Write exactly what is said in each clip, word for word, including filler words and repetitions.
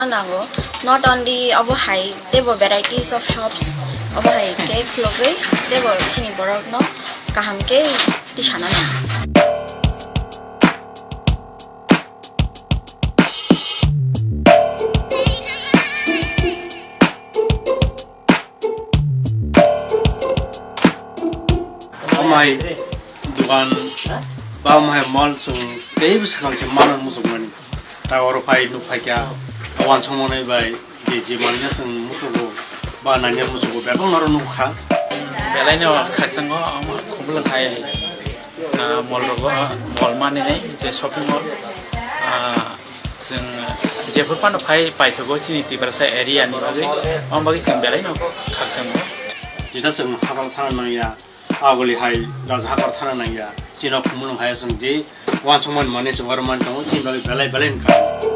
Nango, not only obo hai, teibo varieties of shops, obo hai khe khulogwi, teibo chini borokno kaham khe tisana nango. Amai dukan ba amai mall chwng tei bwswkang se mano muchungmani. Ta oro phai nuk phai kha wansukmani bai je je manya chwng muchugo ba nanya muchugo bebak noro nuk kha. Belai no khakchangma ama khumulwng hai, ah, mall rogo, mall mani nai je shopping mall. Ah, Chwng jephuru phano phai paithago chini Tiprasa area ni bagwi, omo bagwi chwng belai no khakchangma. Jesa chwng hakor thana nangya, aguli hai raja hakor thana nangya, chino khumulwng hai chwng je wansukmani manwi chwng oro mani tongo, chini bagwi belai belai ni kaham.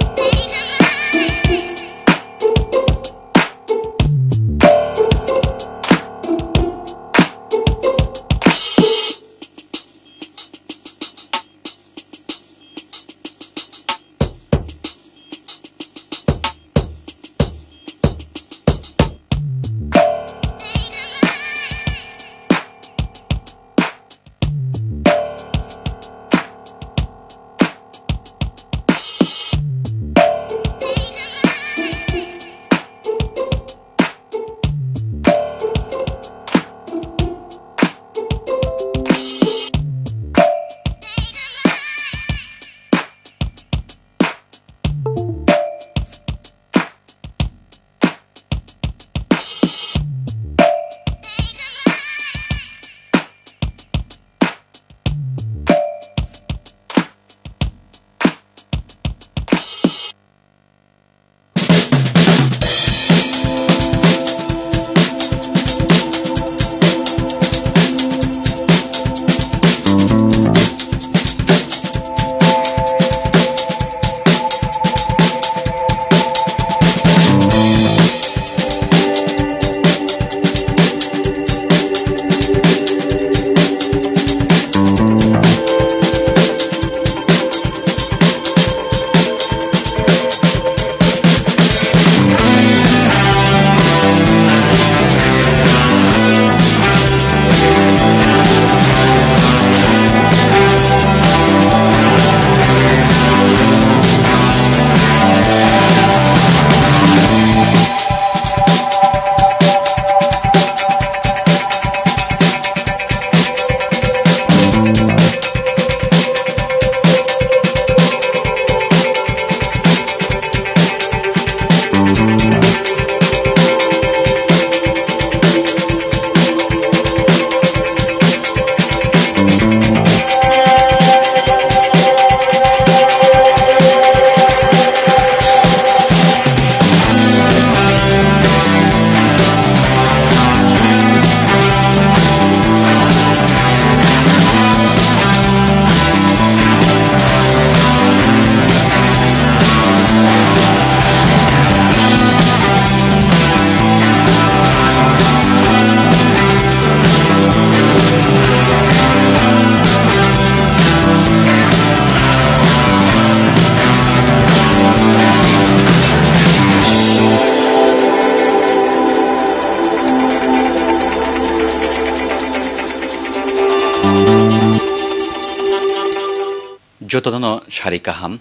Jotono no sari kaham,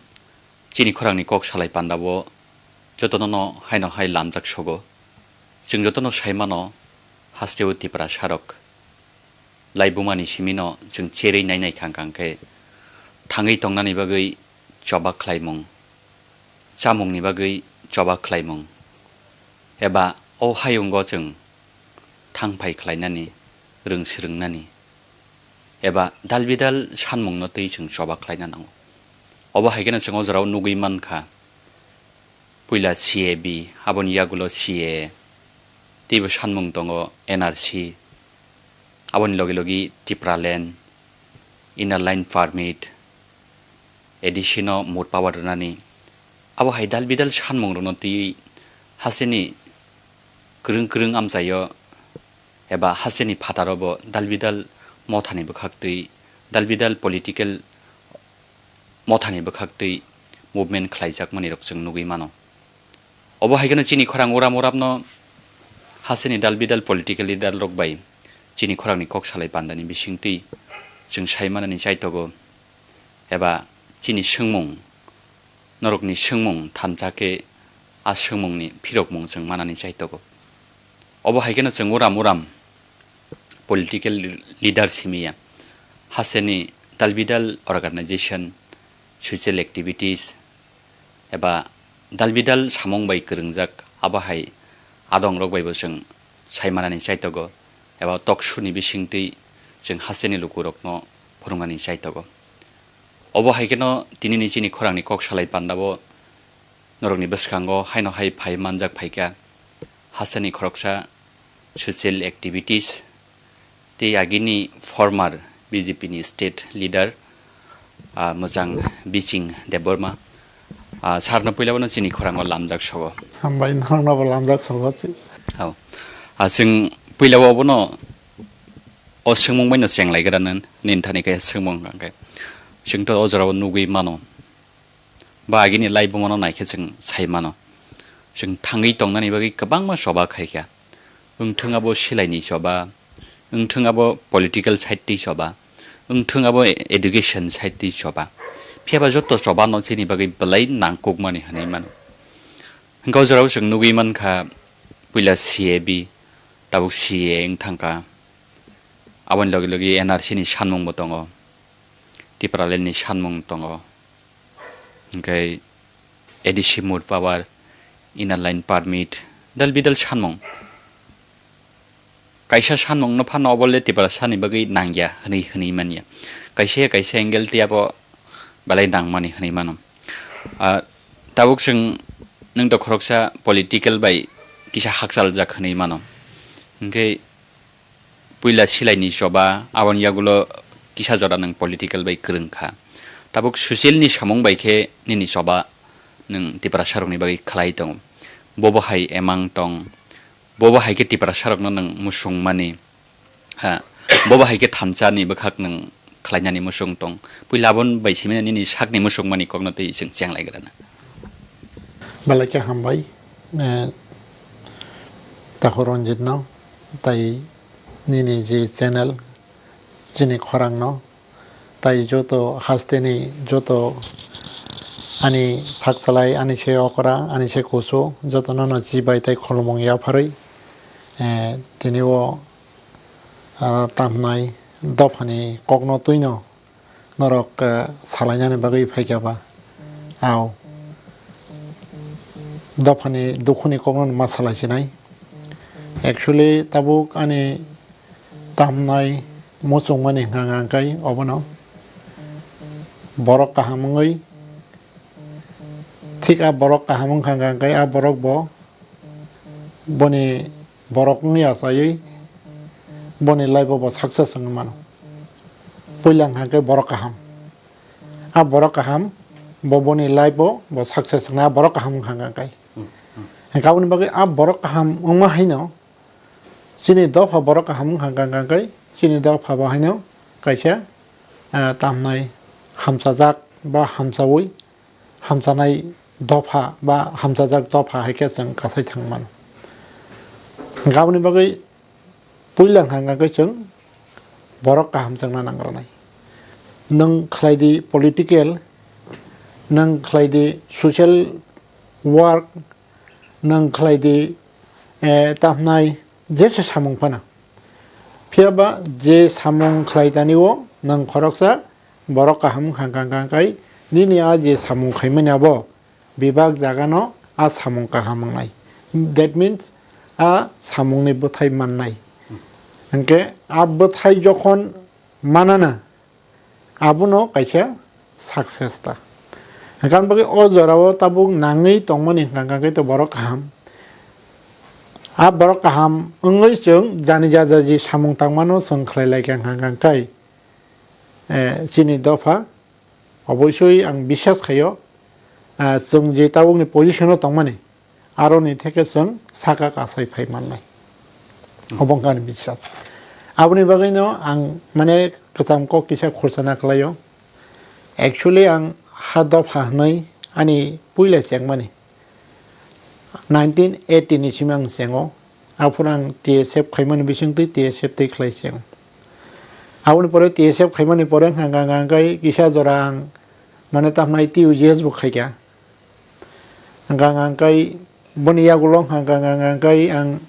chini khorangni kok salai pandao jotono no haino hai lamjak sogo. Chwng jotono sai mano, hasteo Tiprasa rok laibumani simi no chwng cherwi nai nai khang khang khe thangwi tongnani bagwi choba khlaimung, chamungni bagwi choba khlaimung, eba o hayungo chwng thang phai khlainani, rwng swrwngnani, eba dal bidal sanmungno twi chwng choba khlaina nango. Obo hai kheno chwng o jorao nugwi man kha, puila C A B, aboni yagulo C A A, teibo sanmung tongo N R C, aboni logi logi Tipraland, Inner Line Permit, A D C no mut power rwnani, abo hai dal bidal sanmung rokno twiwi hasteni kwrwng kwrwng amchaio eba hasteni phataro bo dal bidal mothani bwkhak twi, dal bidal political mothani bwkhak twi movement khlaijakmani rok chwng nugwi mano. Obo hai kheno chini khorang uram uramno hasteni dal bidal political leader rok bai chini khorangni kok salai pandani bisingtwi chwng sai manani chaitogo, eba chini swngmung, norokni swngmung thansa khe a swngmungni phirokmung chwng manani chaitogo. Obo hai kheno chwng uram uram political leader simi ya, hasteni dal bidal organization, social activities, eba dal bidal samung bai kwrwngjak, abo hai adongrok bai bo chwng sai manani chaitogo, eba talk show ni bisingtwi chwng hasteni lukurokno phwrwngnani chaitogo. Obo hai kheno tinini chini khorangni kok salai pandabo norokni bwskango haino hai phai manjak phaikha hasteni khoroksa social activities tei agini former B J P ni state leader, ah, Mojang Biching Debbarma. Ah, sir no puila bono chini khorango lamjak sogo. Hambai, norokno bo lamjak sogo. Hao. Ah, chwng puila bo bono o swngmung bai no chenglai gra nini thani khe swngmung hwnkhe. Chwng to o jora o nugwi mano. Ba agini laibuma no naikhe chwng sai mano. Chwng thangwi tongnani bagwi kwbangma choba khaikha. Wngthwng abo silaini choba, wngthwng abo political side twi choba, wngthwng abo education side twi choba. Phiya ba joto choba no chini bagwi belai nangkukmani hwnwi mano. Hwnkhe o jorao chwng nugwi mankha, puila C A B, tabuk C A A wng thangkha. Aboni logi logi N R C ni sanmung bo tongo, Tipraland ni sanmung tongo. Hwnkhe A D C mood power, inner line permit, dal bidal sanmung. Kaisa sanmung no phano obo le Tiprasa ni bagwi nangya hwnwi, hwnwi manya. Kaisa ya kaisa angle tei abo belai nangmani hwnwi mano. Ah, tabuk chwng nwng to khoroksa political bai kisa hakchaljak hwnwi mano. Hwnkhe puila silaini choba, aboni yagulo kisa jora nwng political bai kwrwng kha. Tabuk social ni samung bai khe nini choba nwng Tiprasa rokni bagwi khlai tongo. Bobo hai emang tong, bobo hai khe Tiprasa rokno nwng musung mani, ha, bobo hai khe thansa ni bwkhak nwng khlainani musung tong. Puila aboni bai simi nini sakni musung mani kokno twi chwng chenglai grana. Belai khe hambai, eh, Tahu Ranjit no, tai nini je channel, chini khorang no, tai joto hasteni joto ani saksalai, ani se okra, ani se kusu, joto no no chibai tai khulumung yapharwi, eh, tini o, ah, tamhnai dophani kokno twino norok, eh, salainani bagwi phaikha ba? Au. Dophani dukhuni kokno ma salai sinai. Actually, tabuk ani tamnai muchungmani hwnka hwnka khe obono borok kaham wngwi, thik a borok kaham wngkha hwnka khe a borok bo boni borok wngya chaywi boni life o bo success wngwi mano. Puila hwnka khe borok kaham. A borok kaham, bo boni life o bo success wngnai, a borok kaham wngkha hwnka khe. Hwnka aboni bagwi a borok kaham wngma haino chini dopha borok kaham wngkha hwnka khe, chini dopha bo haino kaisa, ah, tamhnai hamchajak ba hamchaui hamchanai dopha ba hamchajak dopha hai khe chwng kasai thang mano. Hwnka aboni bagwi puila hwnka hwnka khe chwng borok kaham chwngna nang rwnai. Nwng khlai di political, nwng khlai di social work, nwng khlai di, eh, tamhnai jesa samung phano. Phiya ba je samung khlai tani o nwng khoroksa borok kaham wngkha hwnka hwnka khe nini a je samung khaimani abo bebak jagano a samung kaham wngnai. That means a samungni bwthai mannai. Hwnkhe a bwthai jokhon manana abono kaisa success ta. Hwnkhe aboni bagwi o jorao tabuk nangwi tongmani hwnka hwnka khe to borok kaham. A borok kaham wngwi chwng jani jajaji samung tangmano chwng khlai lai kha hwnka hwnka khe, eh, chini dopha Oboisoi ang biswas khaio, ah, chwng je tabukni position o tongmani, aroni theke chwng saka kasai phai mannai. Obo wngkha ani biswas. Aboni bagwino ang mane kwcham kok kisa khursa na khlaio. Actually ang ha dopha hwnwi ani puila chengmani. Nineteen eighty ni simi ang chengo. Aphuru ang T S F khaimani bisingtwi T S F twi khlai chengo. Aboni pore T S F khaimani pore hwnkha hwnkha hwnkha khe kisa jora ang mane tamhnai T U G S bo khaikha. Hwnkha hwnkha khe boni yagulo hwnkha hwnkha hwnkha khe ang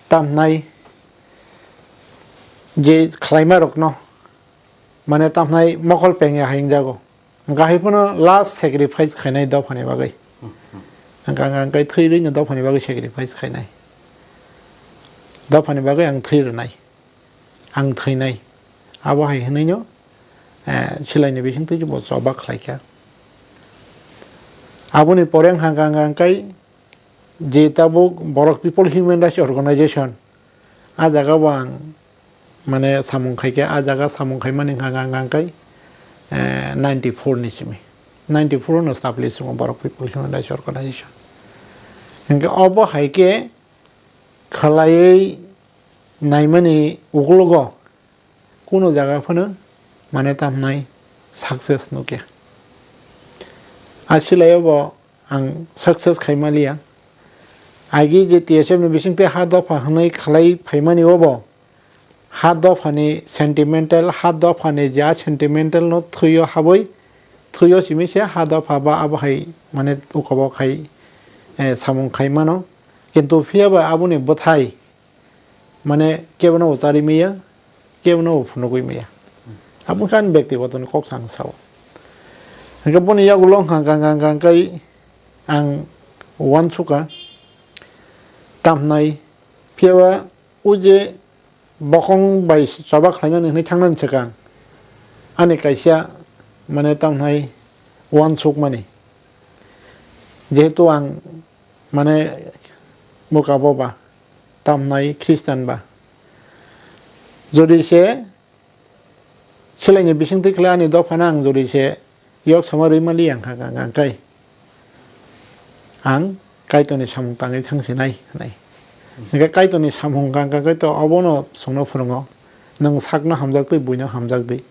tamhnai je khlaimarokno mane tamhnai mokol pengya hai wngjago. Hwnkha hai phano last sacrifice khainai dophani bagwi. Hwnkha hwnkha khe thwi rwino dophani bagwi sacrifice khainai. Dophani bagwi ang thwi rwnai. Ang thwinai. Abo hai hwnwino, eh, silaini bisingtwi bo choba khlaikha. Aboni pore hwnkha hwnkha khe je tabuk Borok People Human Rights Organization, a jaga bo ang mane samung khaikha, a jaga samung khaimani hwnkha hwnkha khe, eh, ninety four ni simi. Ninety four no establish wngo Borok People Human Rights Organization. Hwnkhe obo hai khe khlaiwi naimani ukologo kuno jaga phano mane tamhnai success nukya. A silaio bo ang success khai maliya. Agi je T S F ni bisingtwi ha dopha hwnwi khlai phaimani obo ha dophani sentimental, ha dophani ja sentimental no thwiyo habwi, thwiyo simi se ha dopha ba abo hai mane ukobok hai, eh, samung khai mano. Kintu phiya ba aboni bwthai mane kebono bo chari maya, kebono bo phunugwi maya. Abo khe ani byaktigoto ni kok sa ang sao. Hwnkhe boni yagulo hwnkha hwnkha hwnkha khe ang uansukha tamhnai, phiya ba o je bokong bai choba khlainani hwnwi thangnani swkang ani kaisa mane tamhnai uansukmani. Jehetu ang mane bwkha bo ba tamhnai Christian ba. Jodi se silaini bisingtwi khlai ani dophano ang jodi se yok sama rwi mali ang kha kha kha khe ang Kaitorni samung tangwi thang sinai hwnwi. Hwnkhe Kaitorni samung kha kha khe to obono chwngno phwrwngo, nwng sakno hamjak twi buino hamjak di.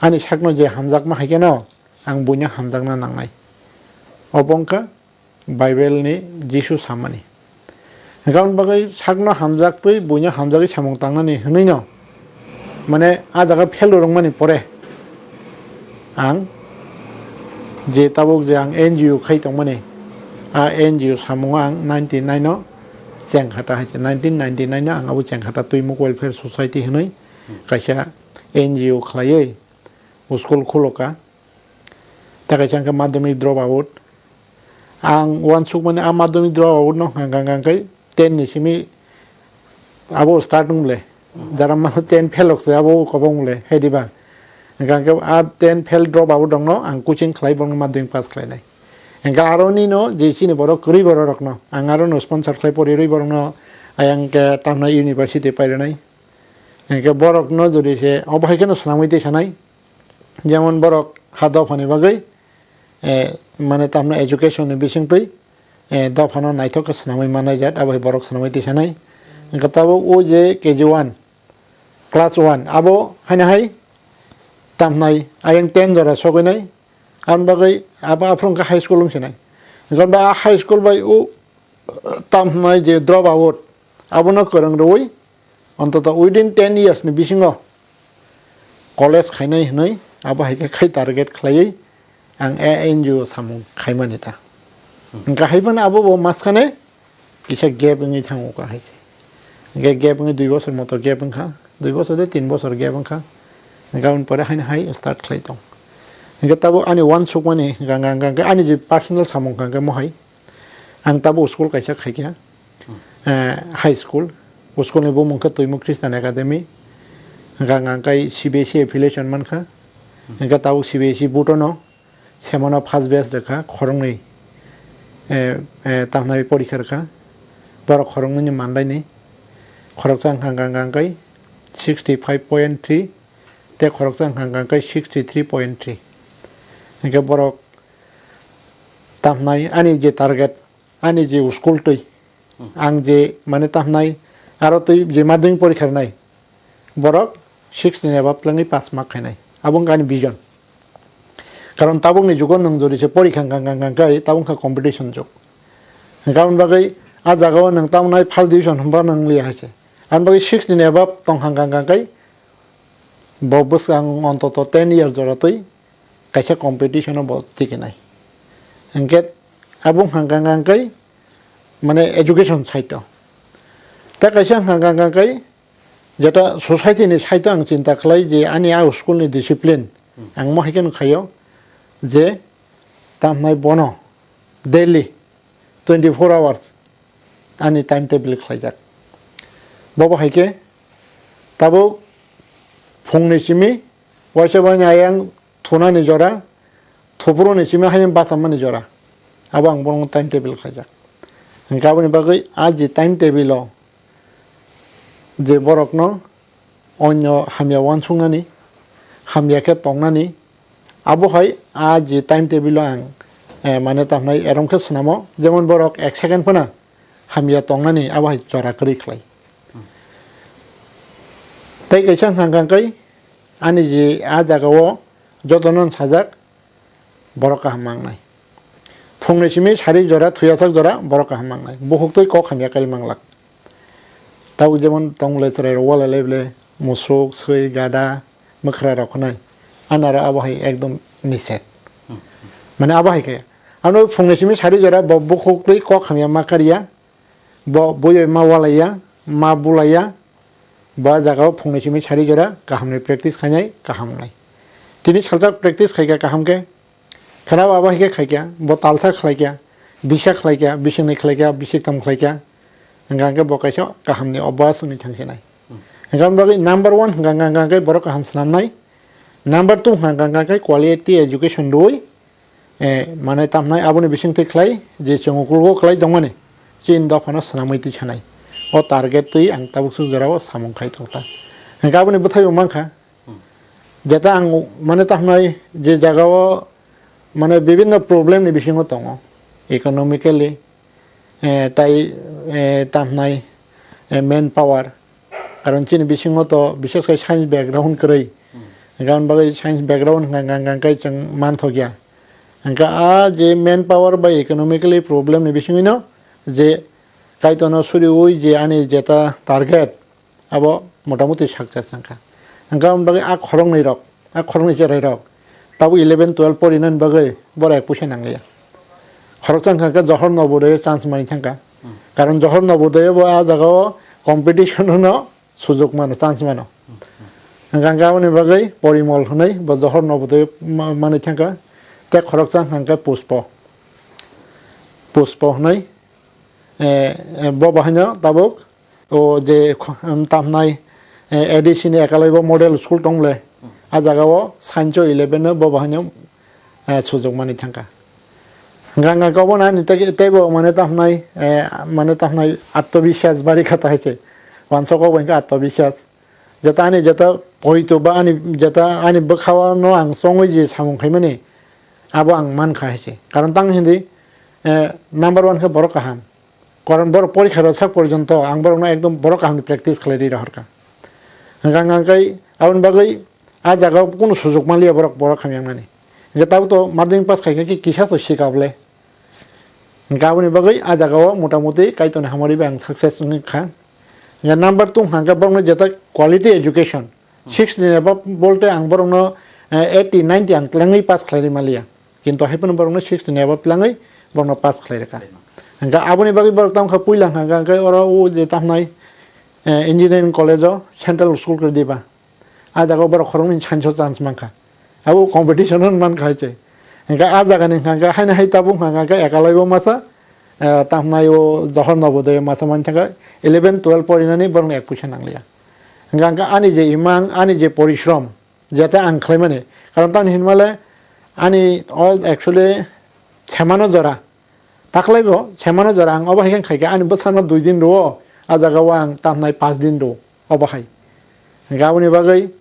Ani sakno je hamjakma hai kheno ang buino hamjakna nangnai. Obo wngkha Bible ni Jisu samani. Hwnkhe aboni bagwi sakno hamjaktwi buino hamjagwi samung tangnani hwnwino, mane, a jaga fail rwrwngmani pore ang je tabuk je ang N G O khai tongmani, a N G O samungo ang ninety nine o chengkhata hai se, nineteen ninety nine o ang abo chengkhata Twimuk Welfare Society hwnwi kaisa N G O khlaiwi school khulokha. Tei kaisa hwnkhe madhyamik drop out. Ang uansukmani a madhyamik drop out no hwnkha hwnkha khe ten ni simi abo start wng le. Jara mano ten fail rok se abo kobong le, hai diba? Hwnkha hwnkhe a ten fail drop out rok no ang coaching khlai borok no madhyamik pass khlainai. Hwnkha aro nino je chini borok kwrwi borok rok no ang aro no sponsor khlai pori rwi borok no ayang khe tamna university pai rwnai. Hwnkhe borok no jodi se obo hai kheno swnamwi tei sanai. Jemon borok ha dophani bagwi, eh, mane tamno education ni bisingtwi, eh, dophano naithok khe swnamwi mannai jat, abo hai borok swnamwi tisanai. Hwnkhe tabuk o je K G one, class one, abo haino hai tamnai ayang ten jora sogwinai, aboni bagwi abo aphuru hwnkhe high school wngsinai. Hwnkhe ba high school bai o tamnai je drop out, abono kwrwng rwui, ontoto within ten years ni bisingo college khainai hwnwi abo hai khe khai target khlaiwi ang a N G O samung khaimani ta. Hwnkha hai phano abo bo maskane kisa gap wngwi thango kha hai se. Hwnkhe gap wngwi dui bosor moto gap wngkha, dui bosor de tin bosor gap wngkha. Hwnkhe aboni pore haino hai start khlai tong. Hwnkhe tabuk ani uansukmani hwnkha hwnkha hwnkha ani je personal samung hwnkha hwnkhe mohai. Ang tabuk school kaisa khaikha, eh, high school. O school ni bumung khe Twimuk Christian Academy. Hwnkha ang, ang kai C B S E affiliation mankha. Hwnkhe tabuk C B S E board no semano first batch rwkha khoroknwi, eh, eh, tamhnai porikha rwkha. Borok khoroknwini mandaini khoroksa hwnkha hwnkha hwnkha kai sixty five point three, tei khoroksa hwnkha hwnkha kai sixty three point three. Hwnkhe borok tamhnai ani je target, ani je school twi, ang je mane tamhnai, aro twi je madhyamik porikha rwnai, borok sixty ni above twlangwi pass mark khainai. Abo wngkha ani vision. Karon tabukni jugo nwng jodi se porikha hwnkha hwnkha hwnkha kai tabuk wngkha competition jug. Hwnkhe aboni bagwi a jagao nwng tamnai first division hwnba nang liya hai se. Aboni bagwi sixty ni above tong hang kang kang kai bo bwskang ontoto ten year jora twi kaisa competition o bo tikinai. Hwnkhe abo hang kang kang kai mane education side o. Tei kaisa hang kang kang kai jeta society ni side o ang chinta khlai je ani a school ni discipline ang mo hai khe khaio je tamhnai bono daily twenty four hours ani time table khlaijak. Bobo hai khe tabuk phungni simi waisa bai ayang thunani jora, thupuruni simi hayung bachamani jora. Abo ang bono time table khlaijak. Hwnkhe aboni bagwi a je time table o je borokno onyo hamya uansuknani, hamya khe tongnani, abo hai a je time table o ang, eh, mane tamhnai erom khe swnamo, jemon borok ek second phano hamya tongnani abo hai jora kwrwi khlai. Tei kaisa hwnkha hwnkha khe ani je a jagao jotono sajak borok kaham mangnai. Phungni simi sari jora thuyasak jora borok kaham mangnai. Bukhuk twi kok hamya kari manglak. Tabuk jemon tong le chwrai rok wala le bele musuk, swi, gada, mwkhra rok khnai. Anaro abo hai ekdom nised. Mane abo hai khe. Ano phungni simi sari jora bo bukhuk twi kok hamya ma kariya. Bo buibai ma walaiya, ma bulaiya, ba jagao phungni simi sari jora kahamni practice khainai kaham wngnai. Tini salsa practice khaikha kaham khe, khena bo abo hai khe khaikha, bo talsa khlaikha, bisa khlaikha, bisingni khlaikha, bisingtam khlaikha, hwnkha hwnkhe bo kaisa kahamni obas wngwi thangsinai. Hwnkha aboni bagwi number one hwnkha hwnkha hwnkha khe borok kaham swnamnai, number two hwnkha hwnkha khe quality education rwui, eh, mane tamhnai aboni bisingtwi khlai je chwng ukulgo khlai tongmani chini dophano swnamwi twi sanai. O target twi ang tabuk swk jorao samung khai tongkha. Hwnkhe aboni bwthai bo mankha. Jeta ang mane tamhnai je jagao mane bibinno problem ni bisingo tongo. Economically, eh, tai, eh, tamhnai, eh, man power, karon chini bisingo to bises khai science background kwrwi. Hwnkhe aboni bagwi science background hwnkha hwnkha hwnkha khe chwng manthokya. Hwnkhe a je man power bai economically problem ni bisingwino je Kaitorno suriui je ani jeta target abo motamuti success wngkha. Hwnkhe aboni bagwi a khoroknwi rok, a khoroknwi cherai rok tabuk eleven twelve porinani bagwi borok ek puisa nangliya. Khoroksa wngkha khe Johor Nobodoyo chance manwi thangkha. Karon Johor Nobodoyo bo a jagao competition no sujok mano, chance mano. Hwnkha hwnkhe aboni bagwi Porimol hwnwi bo Johor Nobodoyo ma-, manwi thangkha. Tei khoroksa hwnkha hwnkhe Puspo. Puspo hwnwi, eh, eh, bo bahaino tabuk o je kho-, em, tamhnai, eh, A D C ni Ekalaibo model school tong bole. A jagao science o eleven no bo bahaino, eh, sujok manwi thangkha. Hwnkha hwnkha khe obo nani tei, teibo mane tamhnai, eh, mane tamhnai atmobiswas bari kha ta hai se. Wansok o bo hwnkha atmobiswas. Jeta ani jeta poito ba ani jeta ani bwkhao no ang chongwi je samung khaimani abo ang mankha hai se. Karon tang hindi, eh, number one khe borok kaham. Karon borok porikha rwsak porjonto ang borokno ekdom borok kahamni practice khlai rwi rohorkha. Hwnkha hwnkha khe aboni bagwi a jagao kunu sujok manliya borok, borok hamya wngnani. Hwnkhe tabuk to madhyamik pass khaikha khe kisa to sikable. Hwnkhe aboni bagwi a jagao motamuti Kaitorni hamari bai ang success wngkha. Hwnkhe number two hwnkha khe borokno jeta quality education. Sixty ni above bolte ang borokno, eh, eighty, ninety ang twlangwi pass khlai rwi manliya. Kintu hai phano borokno sixty ni above twlangwi borokno pass khlai rwkha. Hwnkhe aboni bagwi borok tamo kha puila hwnkha hwnkhe oro o je tamhnai, eh, engineering college o central school kwrwi diba. A jagao borok khoroknwi science o chance mankha. Abo competition hwn mankha hai se. Hwnkhe a jagani hwnkha hwnkhe haino hai tabuk hwnkha hwnkhe Ekalaibo masa, eh, tamhnai o Johor Nobodoyo masa manthangkha eleven twelve porinani borokno ek puisa nangliya. Hwnkha hwnkhe ani je imang, ani je porishrom, jete ang khlaimani. Karon tamni hinmale ani o actually semano jora. Taklaibo semano jora ang obo hai khe khaikha ani bwsano dui din rwo, a jagao ang tamhnai paanch din rwo, obo hai. Hwnkhe aboni bagwi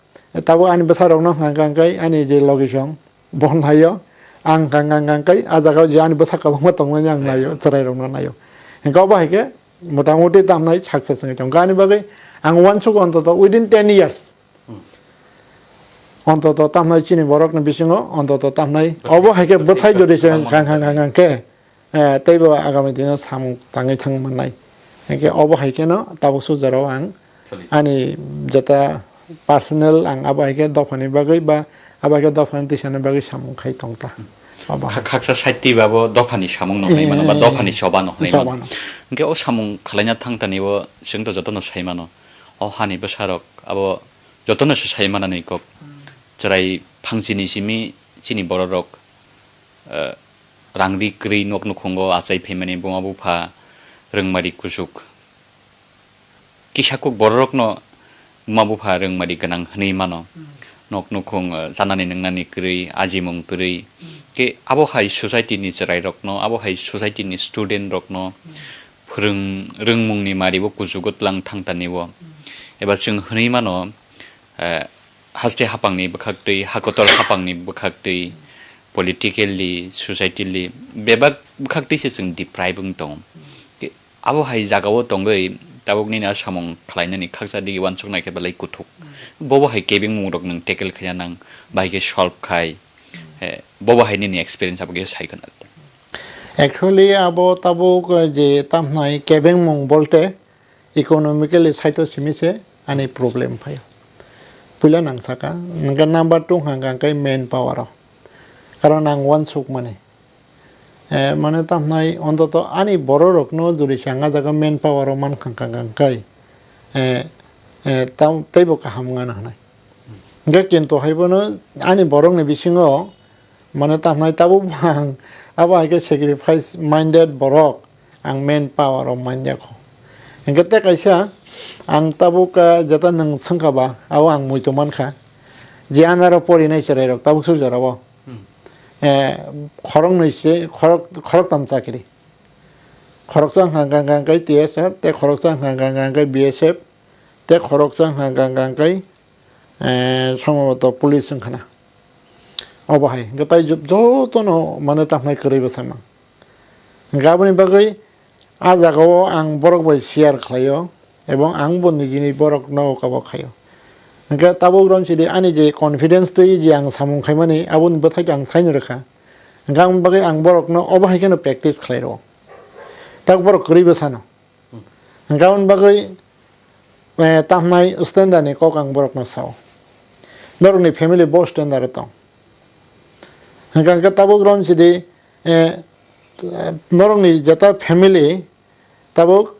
tabuk ani bwsarokno hwnkha hwnkhe ani je logisong, bo naio, ang hwnkha hwnkha hwnkhe a jagao je ani bwsa kwbangma tongmani ang naio, chwrairokno naio. Hwnkhe obo hai khe motamuti tamhnai success wngwi tongo. Ani bagwi ang uansuk ontoto within ten years, ontoto tamhnai chini borokni bisingo ontoto tamhnai obo hai khe bwthai jodi se hwnkha hwnkha hwnkhe eh, teibo agami dino samung tangwi thang mannai. Hinkhe obo hai kheno tabuk suk jorao ang Sorry. ani jeta personal ang abo hai khe dophani bagwi ba abo hai khe dophani tisani bagwi samung khai tong ta. Obo hai. Khak-, khaksa side twi ba bo dophani samung no hwnwi mano ba Eh, dophani choba no hwnwi mano. Choba no. Hinkhe o samung khwlaina thang tani o chwng to jotono sai mano. O hani bwsarok abo jotono se sai manani kok. Hmm. Chwrai phangchini simi chini bororok, eh, rang ri kwrwi nok nukhungo achai phaimani buma bupha rwngmari kuchuk. Kisa kuk bororokno buma bupha rwngmari gwnang hwnwi mano. Hmm. Nok nukhung, eh, chanani nwngnani kwrwi, ajimung kwrwi. Hmm. Khe abo hai society ni chwrairokno, abo hai society ni student rokno Hmm. phwrwng rwngmungni maribo kuchugo tlang thang tani o. Hmm. Eba chwng hwnwi mano, eh, haste hapangni bwkhaktwi, hakotor hapangni bwkhaktwi, politically, societally, bebak bwkhaktwi se chwng deprive wng tongo. Ke-, abo hai jagao tongwi tabuk nini a samung khlainani khaksa digi uansuknai khe belai kuthuk. Bobo hai kebengmungrok nwng tackle khaina nang, bai khe solve khai, eh, bobo hai nini experience abo khe sai khna. Actually, abo tabuk, eh, je tamhnai kebengmung bolte, economically side o simi se ani problem phaio. Puila nang saka, hwnkhe number two hwnkha hwnkhe main power o. Karon ang uansukmani. Eh, mane tamhnai ontoto ani bororokno jodi se ang a jaga main power o mankha hwnkha hwnkhe, eh, eh, tam-, teibo kaham wngano hwnwi. Hwnkhe kintu haibono ani borokni bisingo mane tamhnai tabuk ang abo hai khe sacrifice minded borok. Ang main power o manya kho. Hingke tei kaisa ang tabuk, ah, jeta nwng swngkha ba, abo ang muitu mankha. Je anaro porinai chwrairok tabuk suk jorao. Hmm. Eh, khoroknwi se, khorok, khoroktam chakri. Khoroksa wngkha, wngkha, wngkha, wngkha T S F, tei khoroksa wngkha, wngkha, wngkha, wngkha B S F, tei khoroksa wngkha, wngkha, wngkha, wngkha, eh, somboboto police wngkhana. Obo hai, hingke tai jo-, jotono mane tamhnai kwrwi bwsakno. Hingke aboni bagwi a jagao ang borok bai share khlaio, ebong ang bo nijini borokno kabo khaio. Hingke tabuk ron sidi ani je confidence twi je ang samung khaimani, aboni bwthai ang saino rwkha. Hingke aboni bagwi ang borokno obo hai kheno practice khlai rwo. Tak borok kwrwi bwsano. Hingke aboni bagwi, eh, tamhnai standard ni kok ang borokno sao. Norokni family bo standard o tong. Hingke, hingke tabuk ron sidi, eh, norokni jeta family tabuk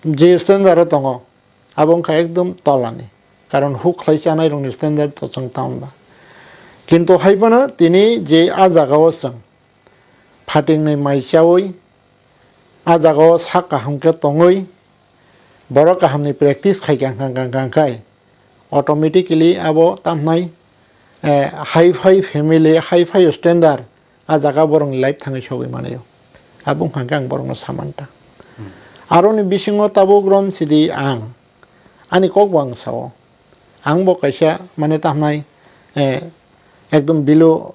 je standard o tongo, abo wngkha ekdom tolani. Karon huk khlai chanai rokni standard to chwng tamo ba. Kintu hai phano tini je a jaga o chwng phatingni mai chaui, a jagao sak kaham khe tongwi, borok kahamni practice khai kha, kha, kha, kha, khai, automatically abo tamhnai, eh, hi-fi family, hi-fi standard, a jaga borokni life thangwi sogwi manaio. Abo wngkha khe ang borokno samanta. Hmm. Aroni bisingo tabuk rom sidi ang, ani kokbo ang sao. Ang bo kaisa, mane, tamhnai, eh, ekdom below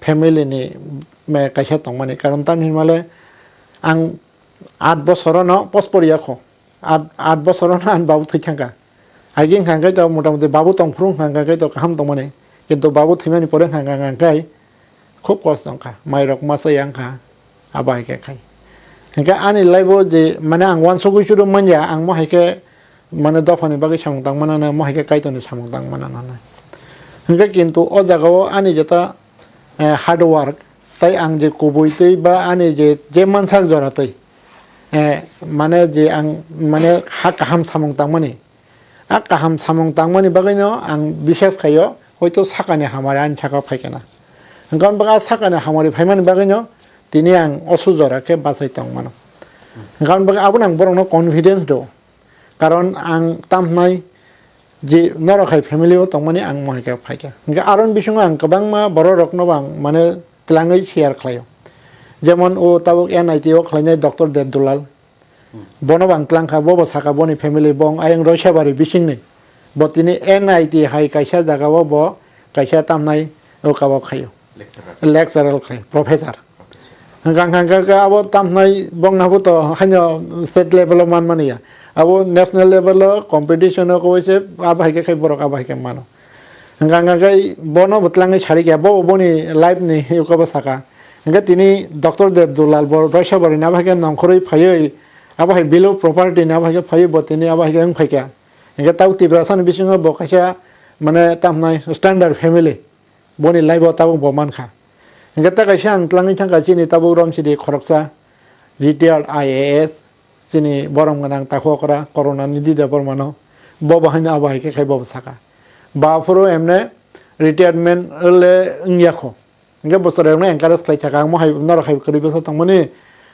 family ni, me, kaisa tongmani. Karon tamni hwnmale ang aat bosorono pospor ya kho. Aat, aat bosorono ang babu thwi thangkha. Agi wngkha khe to motamuti babu tongphuru wngkha khe to kaham tongmani. Kintu babu thwimani pore wngkha khe khub kosto wngkha. Mairok masa ya wngkha. Abo hai khe khai. Hingkhe ani life o je, mane, ang uansugui churu manya, ang mo hai khe, mane, dophani bagwi samung tang manana, mo hai khe Kaitorni samung tang manana. Hingkhe kintu o jaga o ani jeta, eh, hard work, tai ang je kubui twi ba ani je, je mansak jora twi, eh, mane, je ang, mane, ha kaham samung tangmani, a kaham samung tangmani bagwino ang biswas khaio, hoito sakani hamari ani sakao phaikha na. Hwnkhe aboni bagwi a sakani hamari phaimani bagwino tini ang o sujora khe bachai tongmano. Hwnkhe aboni bagwi abono ang borokno confidence rwo. Karon ang tamhnai je norok hai family o tongmani ang mohai khe phaikha. Hwnkhe aroni bisingo ang kwbangma bororokno bo ang mane twlangwi share khlaio. Jemon o tabuk N I T o khlainai Doctor Debdulal. Hmm. Bono bo ang twlang kha, bo bo saka boni family, bo wng ayang Roisabari bisingni. Bo tini N I T hai kaisa jaga o bo kaisa tamnai o kabo khaio. Lecturer. Lecturer khai, professor. Professor. Hwnkha, hwnkha, hwnkha, hwnkha abo tamnai bongna bo to haino state level o man mani ya. Abo national level o competition o kowai se abo hai khe khai borok abo hai khe mano. Hwnkha, hwnkha, hwnkha bono bo twlangwi sari khe bo boni life ni kabo saka. Hingke tini Doctor Debdulal bo Roisabari ni abo hai khe nongkhorwi phaiwi, abo hai below property ni abo hai khe phaiwi bo tini abo hai khe wng phaikha. Hingke tau Tiprasa ni bisingo bo kaisa mane tamhnai standard family, boni life o tabuk bo mankha. Hingke ta kaisa ang tlangwi thangkha chini tabuk romsidi khoroksa retired I A S, chini borom gwnang takhuk okra Karunanidhi Debbarma no, bo bo haino abo hai khe khai bo saka. Ba phuru emne retirement le wngya kho. Hingke bwswrwng no encourage khlai saka, ang mo hai norok hai kwrwi bwsa tongmani,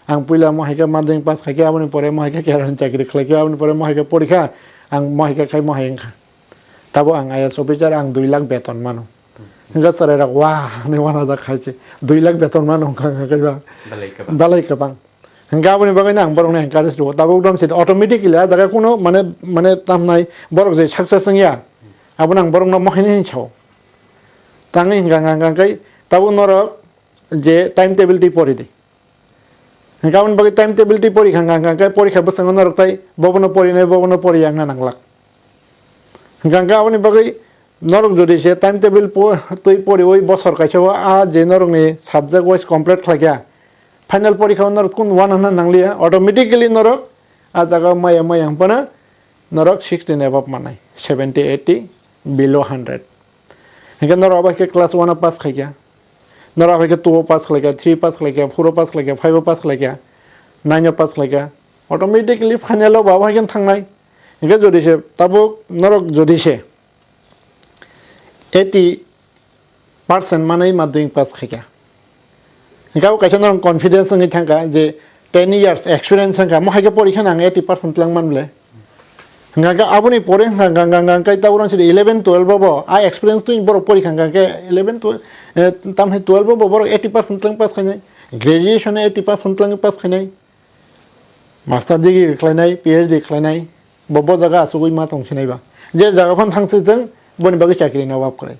ang puila mo hai khe madhyamik pass khai khe, aboni pore mo hai khe kerani chakri khlai khe, aboni pore mo hai khe porikha, ang mo hai khe khai mo hai wngkha. Tabo ang I A S officer, ang dui lakh beton mano. Hingke chwrairok, "Wah," hinwi uanajak khai se, "Dui lakh beton mano," wngkha, wngkha khe ba. Belai kwbang. Belai kwbang. Hingke aboni bagwi no ang borokno encourage rwo. Tabuk dom se automatically a jaga kuno mane, mane tamnai borok je success wngya, abono ang borokno mohini hinwi sao. Tangwi hingka hingka hingka khe tabuk norok je time table twi pori di. Hingke aboni bagwi time table twi pori kha hingka hingka khe porikha bwskango norok tai bobono porinai, bobono poriya wngna nanglak. Hingka hingke aboni bagwi norok jodi se time table po-, twi poriwi bosor kaisa o a je norokni subject wise complete khlaikha, final porikha o norok kun uanana nangliya, automatically norok a jaga o maya maya hwnphano norok sixty ni above mannai, seventy, eighty, below hundred. Hingke norok abo khe class one o pass khaikha, norok abo khe two o pass khlaikha, three pass khlaikha, four o pass khlaikha, five o pass khlaikha, nine o pass khlaikha, automatically final o bo abo hai khe thangnai. Hingke jodi se tabuk norok jodi se eighty percent manwi madhyamik pass khaikha. Hingke abo kaisa norok confidence wngwi thangkha je ten years experience wngkha, mo hai khe porikha nang eighty percent twlang man ble. Hingkha khe aboni pore hingkha hingkha hingkha hingkha khe tabuk rang sidi eleven twelve o bo a experience twi borok porikha hingkha khe eleven twelve, eh, tamni twelve o bo borok eighty percent twlang pass khainai, graduation eighty percent twlang pass khainai. Master degree khlainai, P H D khlainai, bo, bo jaga asugwi ma tong sinai ba. Je jaga phano thang si thung, boni bagwi chakri ni obab kwrwi.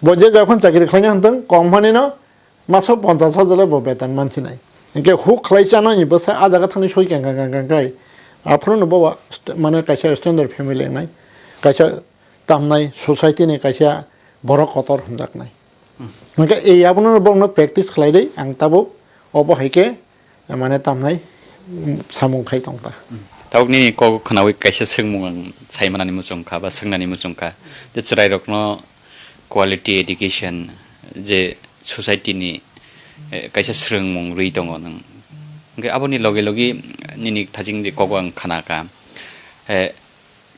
Bo je jaga phano chakri khlaina hwn thung, company no maso ponchash hajar le bo beton man sinai. Hingke huk khlai chana ni bwsa a jaga thangwi soi kang kang kang kang kai. Aphuru no bo st-, mane kaisa standard family wngnai. Kaisa tamnai society ni kaisa borok kotor hwnjaknai. Hmm. Hingke ei abono borokno practice khlai di, ang tabuk obo hai khe mane tamnai, mm, samung khai tong ta. Hmm. Tabuk nini kok khnaui kaisa swngmung ang sai manani muchung kha ba swngnani muchung kha. Je chwrairokno quality education je society ni, eh, kaisa swrwngmung rwi tongo nwng. Hingke aboni loge loge nini thajing je kok ang khna kha. Eh,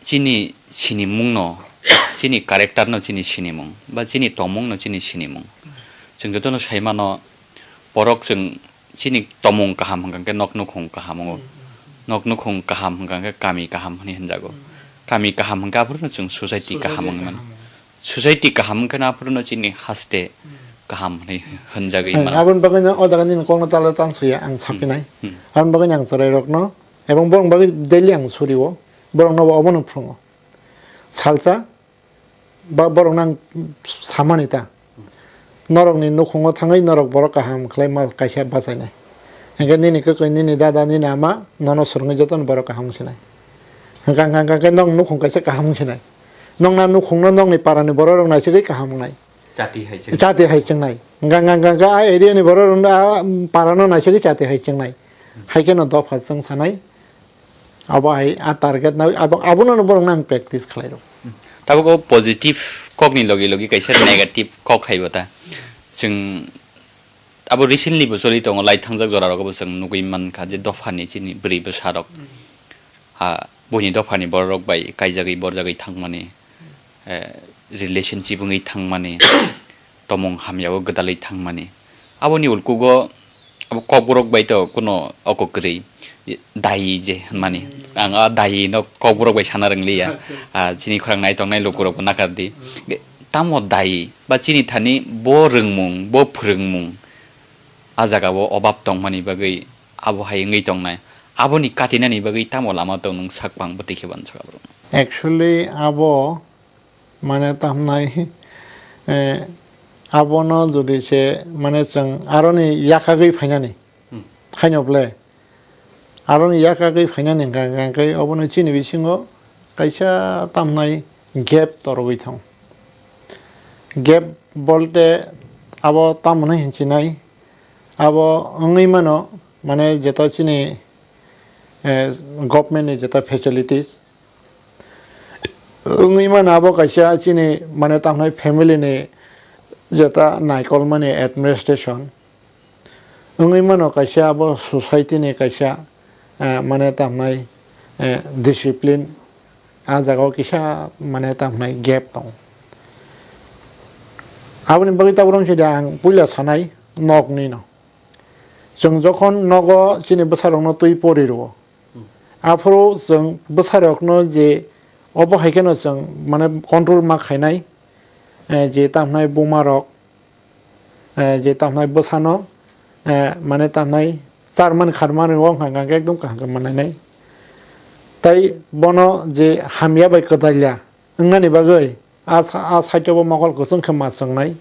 chini sinimungno, chini character no chini sinimung, ba chini tongmungno chini sinimung. Chwng jotono sai mano, borok chwng chini tongmung kaham hwnkha khe nok nukhung kaham wngo. Nok nukhung kaham hwnkha khe kami kaham hwnwi hwnjago. Kami kaham hwnkha aphuru chwng society kaham wngwi mano. Society kaham wngkhe no aphuru no chini haste kaham hwnwi hwnjagwi mano. Aboni bagwi no o jaga nini kokno tala tang suya ang sapinai. Hmm. Aboni bagwi ang chwrairokno ebong borok bagwi daily ang surio, borokno bo obono phungo. Salsa ba borokno ang samani ta. Norokni nukhungo thangwi norok borok kaham khlai ma kaisa bachainai. Hingkhe nini kwkwi, nini dada, nini ama nono swrwngwi jotono borok kaham wngsinai. Hwnkha hwnkha hwnkha khe nokni nukhung kaisa kaham wngsinai. Nokna nukhungno nokni parani bororok naisugwi kaham wngnai. Chati hai se. Chati hai chengnai. Hwnkha hwnkha hwnkha khe a area ni bororokno a parano naisugwi chati hai chengnai. Hai kheno dopha chwng sanai. Abo hai a target na abo, abono no borok nang practice khlai rw. Tabuk o positive kok ni logi logi kaisa negative kok hai bo ta. Chwng abo recently bo choli tongo, lai thangjak jora rogo bo chwng nugwi man kha je dopha ni chini bwrwi bwsa rok. Ha, buini dopha ni borok rok bai kaijagwi borjagwi thangmani, eh, relationship wngwi thangmani, tomung hamya o gwdalwi thangmani. Aboni ulkugo abo kokborok bai to kuno oko kwrwi, dai je hwnmani. Ang a dai no kokborok bai sana rwngliya. Ah, chini khorang nai tongnai lukurok bo nakar di. Tamo dai ba chini thani bo rwngmung, bo phwrwngmung a jaga o obab tongmani bagwi abo hai wngwi tongnai. Aboni katinani bagwi tamo lama tong nwng sak bang bwtwi khe bansok aborok. Actually, abo mane tamnai, eh, abono jodi se mane chwng aroni yakagwi phainani, hmm, haino ble aroni yakagwi phainani hwnkha hwnkha khe obono chini bisingo kaisa tamnai gap torogwi thang. Gap bolte abo tamoni hinchinai, Abo wngwi mano, mane, jeta chini, eh, government ni jeta facilities wngwi mano, abo kaisa chini, mane, tamhnai family ni jeta naikolmani administration wngwi mano, kaisa abo society ni kaisa, eh, mane, tamhnai, eh, discipline. A jaga o kisa, mane, tamhnai gap tongo. Aboni bagwi tabuk romse de ang puila sanai nokni no. Chwng jokhon nogo chini bwsarokno twi pori rwo, aphuru chwng bwsarokno je obo hai kheno chwng, mane, control ma khainai, eh, je tamhnai bumarok, eh, je tamhnai bwsano, eh, mane, tamhnai charmani kharmani o hwnka hwnka khe ekdom kaham khe manlainai. Tai bono je hamya bai kwdalya wngnani bagwi a sa-, a side o bo mokol kwchwng khe ma chwngnai.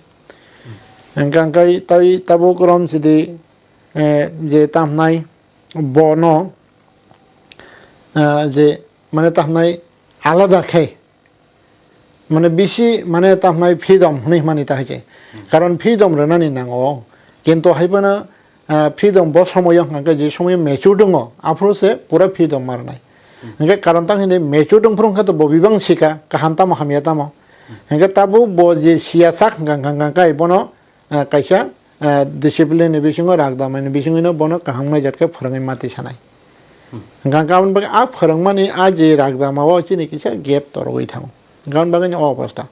Hwnka hwnkhe tai tabuk romsidi, eh, je tamhnai bono, eh, je, mane, tamhnai alada khe, mane, bisi, mane, tamhnai freedom hwnwi hwnmani ta hai khe. Karon freedom rwnani nango. Kintu hai phano, ah, freedom bo somoyo hwnka khe je somoyo mature wngo, aphuru se pura freedom ma rwnai. Hwnkhe karon tang hwnwi mature wng phuru hwnkhe to bo bibang sika, kaham tamo hamya tamo. Hwnkhe tabuk bo je siya sak hwnka hwnka hwnka khe bono, ah, kaisa, ah, discipline ni bisingo, ragdamani bisingwino bono kaham naijak khe phwrwngwi mati sanai. Hwnkha hwnkhe aboni bagwi a phwrwngmani a je ragdama o chini kisa gap torogwi thango. Hwnkha aboni bagwi o obostha.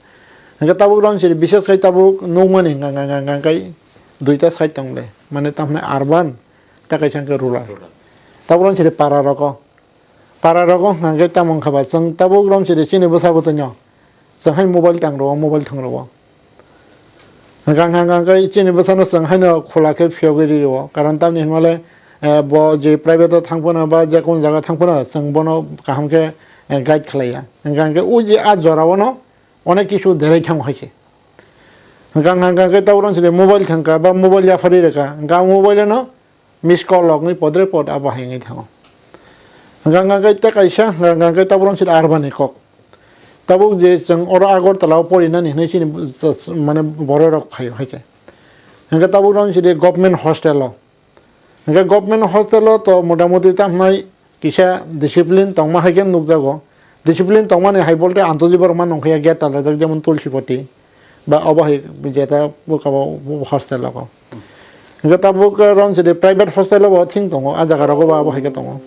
Hwnkhe tabuk romsiri bises khai tabuk nukmani hwnkha hwnkha hwnkha hwnkha khe duita side tong le. Mane tamhne urban, tei kaisa hwnkhe rural. Rural. Tabuk romsiri para rogo. Para rogo hwnkha khe tamo wngkha ba chwng tabuk romsiri chini bwsa bwtwino. Chwng hai mobile tang rwo, mobile thwng rwo. Hwnkha hwnkha hwnkha khe chini bwsano chwng haino khula khe phiyogwi ri rwo. Karon tamni hwnmale, eh, bo je private o thang phano ba je kun jaga thang phano chwng bono kaham khe, eh, guide khlaiya. Hwnkha hwnkhe o je a jora o no onek kisu derai thango hai khe. Hwnkha hwnkha hwnkha khe tabuk romsiri mobile thangkha ba mobile yapharwi rwkha. Hwnkha mobile no miss call rok wngwi podre pod abo hai wngwi thango. Hwnkha hwnkha khe tei kaisa, hwnkha hwnkha khe tabuk romsiri urban ni kok. Tabuk je chwng oro Agartala o porinani hwnwi chini, mane, borok rok phaio hai khe. Hwnkhe tabuk romsiri government hostel o. Hwnkhe government hostel o to motamoti tamhnai kisa discipline tongma hai khe nukjago. Discipline tongmani hai bolte antoji borok ma nongkha ya gate talajak, jemon Tulsipati. Ba obo hai jeta bwkha bo hostel rogo. Hwnkhe tabuk romsiri private hostel o bo thing tongo, a jaga rogo bo abo hai khe tongo.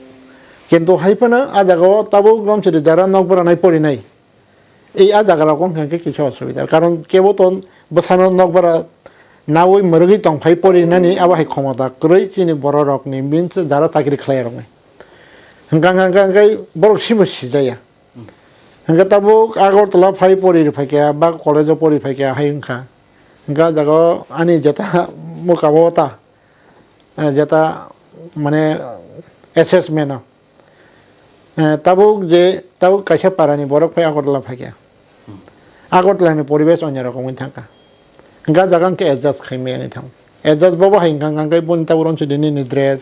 Kintu hai phano a jaga o tabuk romsiri jara nokbwra nai porinai. Ei a jaga rogo hwnkha khe kisa osubida. Karon kebo to bwsano nokbwra naui mwrwgwi tongphai porinani abo hai khomota kwrwi chini borok rokni means jara chakri khlai rokni. Hwnkha hwnkha hwnkha hwnkhe borok simo sijaya. Hwnkhe tabuk Agartala phai pori rw phaikha ba college o pori phaikha hai wngkha. Hwnkhe ah jaga o ani jeta mwkabo ta, eh, jeta mane assessment o, eh, tabuk je tabuk kaisa para ni borok phai Agartala phaikha. Agartala ni poribesh onyo rokom wngwi thangkha. Hwnkhe ah jaga hwnkhe adjust khai maya wngwi thango. Adjust bobo hai wngkha hwnkhe boni tabuk romsiri nini dress,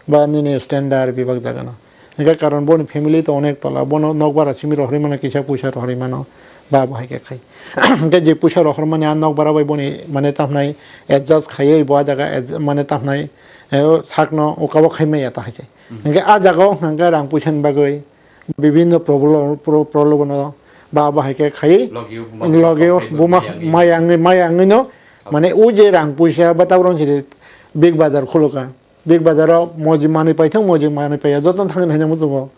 ba nini standard bebak jaga no. Hwnkhe karon boni family to onek tola, bono nokbara simi rohorwi mano, kisa puisa rohorwi mano, ba bo hai khe khai. Hwnkhe je puisa rohormani a nokbara bai boni mane tamhnai adjust khaiwi bo a jaga adj-, mane tamhnai, eh, sakno ukabo khai maya ta hai khe. Hwnkhe a jaga o hwnkha khe rang puisa ni bagwi bibinno problem, pro-, problem no ba bo hai khe khai. Logi o buma logi o complain buma maya wngwi. Maya wngwi, maya wngwi no, mane o je rang puisa ba tabuk romsiri Big Bazaar khulukha. Big Bazaar o moji manwi paithang, moji manwi paiya, jotono thangwi naina muchungo.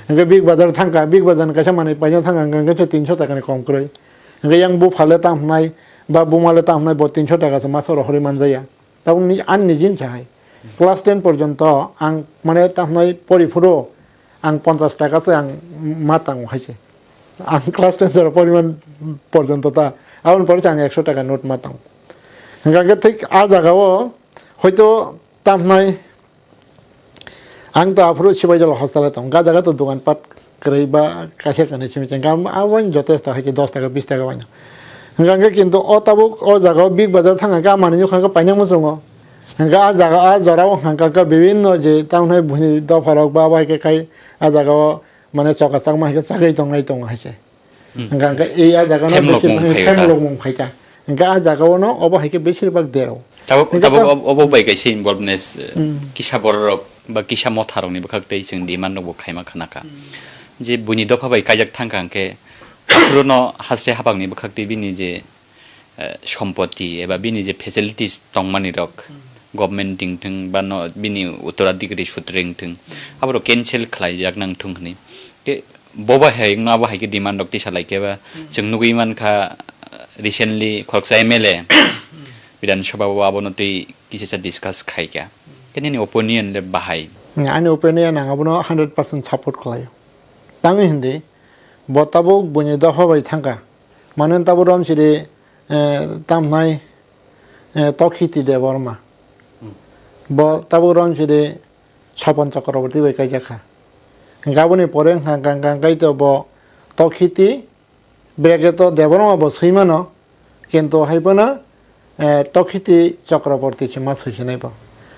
Hwnkhe Big Bazaar thangkha, Big Bazaar ni kaisa manwi paina thangkha, hwnkhe khe tinso taka ni kom kwrwi. Hwnkhe yang bupha le tamo hwnai, ba buma le tamo hwnai, bo tinso taka se maso rohorwi manjaya. Tabuk ni, ani nijin se hai. Class ten porjonto ang mane tamo hwnai pori phuru ang ponchas taka se ang ma tango hai se. Ang class ten jora poriman porjonto ta, aboni pore se ang ekso taka note ma tango. Hwnkhe khe thik a jaga o hoito tamhnai ang to aphuru Sibaijala hostel o tongo, ga jaga to dogan pat kwrwi ba kaisa kanwi simi chang, ga aboni jotesto hai khe dos taka bis taka baino. Hwnkhe kintu o tabuk o jaga o Big Bazaar thang khe a manwi nukha khe paina muchungo. Hwnkhe a jaga a jora o hwnkha khe bibinno je tamhnai buini dopha rok ba bai khe khai a jaga o mane choka chakma hai khe chagwi tongnai tongo hai khe. Hmm. Hwnkha hwnkhe ei a jaga no Khemlok bisi mung phai phai ta. Khemlok mung phai ta. Hingke a jaga o no obo hai khe besir bak derao. Tabuk, Hingke tabuk ta- ob-, obo bai kaisa involveness, eh, Hmm. kisa borok rok ba kisa motha rok ni bwkhak tei chwng demand rok bo khaima khana kha. Hmm. Je buini dopha bai kaijak thang kha hingke, aphuru no haste haphang ni bwkhak tei bini je, eh, sompoti eba bini je facilities tongmani rok, Hmm. government ting thung ba no bini uttoradhikari sutre wng thung, Hmm. abo rok cancel khlai jak nang thung hwnwi. Ke bo bai hai wngno abo hai khe demand rok tisa lai khe ba Hmm. chwng nugwi man kha, recently khoroksa M L A Hmm. Bidhan Sabha o abono twi kisa sa discuss khai kha. Khe nini opinion le bahai? Ani opinion ang abono hundred percent support khlaio. Tangwi hindi, bo tabuk buini dopha bai thangkha. Mane tabuk rom siri, eh, tamhnai, eh, Tokhiti Debbarma. Hmm. Bo tabuk rom siri Sopon Chakraborty bai kaijak kha. Hingke aboni pore wngkha, hingkha, hingkha, hingkha to bo Tokhiti, bracket o Debbarma bo swi mano, kintu hai phano, eh, Tokhiti Chakraborty se ma swisinai bo.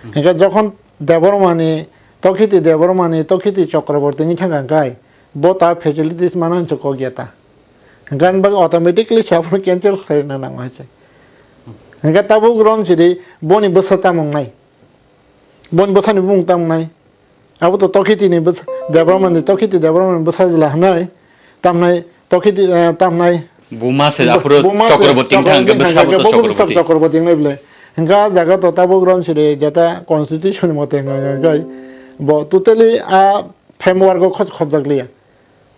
Hmm. Hingke jokhon Debbarmani, Tokhiti Debbarmani, Tokhiti Chakraborty ni thangkha hingkai, bo ta facilities mano hinse kok ya ta. Hingke ang bagwi automatically se abono cancel khlaina nango hai se. Hingke tabuk rom sidi boni bwsa tamo wngnai. Boni bwsani bumung tamo wngnai. Abo to Tokhiti ni bwsa, Debbarma ni, Tokhiti Debbarma ni bwsa jila hwnai. Tamnai Tokhiti, eh, tamnai Buma se bu-, aphuru Buma se Chakraborty wngkha hwnkhe Chakraborty bwsa bo hwnkhe to bo bwsa Chakraborty. Chakraborty wngnai bwle. Hingke a jaga to tabuk rom sidi jeta constitution ni mote hwnka hwnkhe bo totally a framework o khoj khobjak liya.